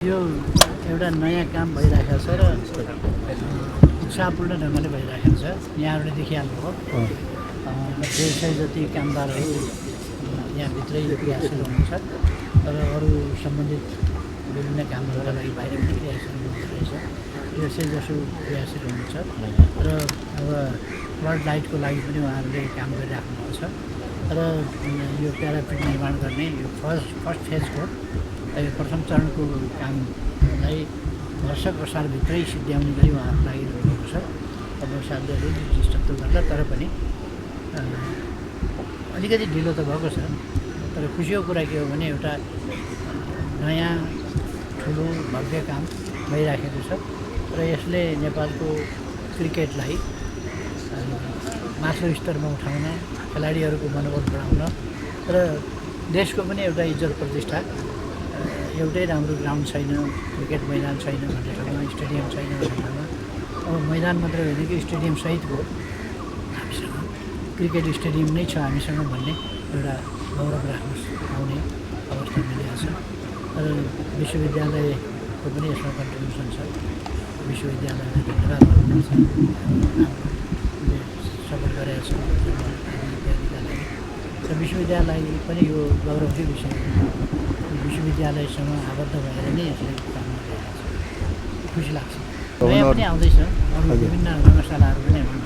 यो एउटा नयाँ काम भइरहेको छ र उत्साहपूर्ण ढङ्गले भइरहेको छ। यहाँहरूले देखिहाल्नुभयो 150 जति कामदारहरू यहाँभित्रै क्रियाशील हुनुहुन्छ र अरू सम्बन्धित विभिन्न कामहरूका लागि बाहिर पनि क्रियाशील हुनुहुन्छ रहेछ। 150 जसो क्रियाशील हुनुहुन्छ र अब फ्लड लाइटको लागि पनि उहाँहरूले काम गरिराख्नु भएको छ र यो प्यारापिट निर्माण गर्ने यो फर्स्ट फेजको प्रथम चरणको कामलाई वर्षक असारभित्रै सिद्ध्याउने गरी उहाँहरू लागिरहनु भएको छ। अब साथै अलिकति डिस्टर्ब त गर्ला, तर पनि अलिकति ढिलो त भएको छ। तर खुसीको कुरा के हो भने एउटा नयाँ ठुलो भव्य काम भइराखेको छ र यसले नेपालको क्रिकेटलाई माथिल्लो स्तरमा उठाउन, खेलाडीहरूको मनोबल बढाउन र देशको पनि एउटा इज्जत प्रतिष्ठा, एउटै राम्रो ग्राउन्ड छैन, क्रिकेट मैदान छैन भन्ने ठाउँमा, स्टेडियम छैन भन्ने ठाउँमा अब मैदान मात्रै होइन कि स्टेडियम सहितको हामीसँग क्रिकेट स्टेडियम नै छ हामीसँग भन्ने एउटा गौरव राख्न पाउने अवस्था मिलेको छ। र विश्वविद्यालयको पनि यसमा कन्ट्रिब्युसन छ। विश्वविद्यालयलाई धन्यवाद भन्नुपर्छ, सपोर्ट गरेका छ विद्यालयले र विश्वविद्यालय पनि यो गौरवकै विषय हो। विश्वविद्यालयसँग आबद्ध भएर नै यसले काम गरिरहेको छ। खुसी लाग्छ। नयाँ पनि आउँदैछ, अरू विभिन्न रङ्गशालाहरू पनि आउनु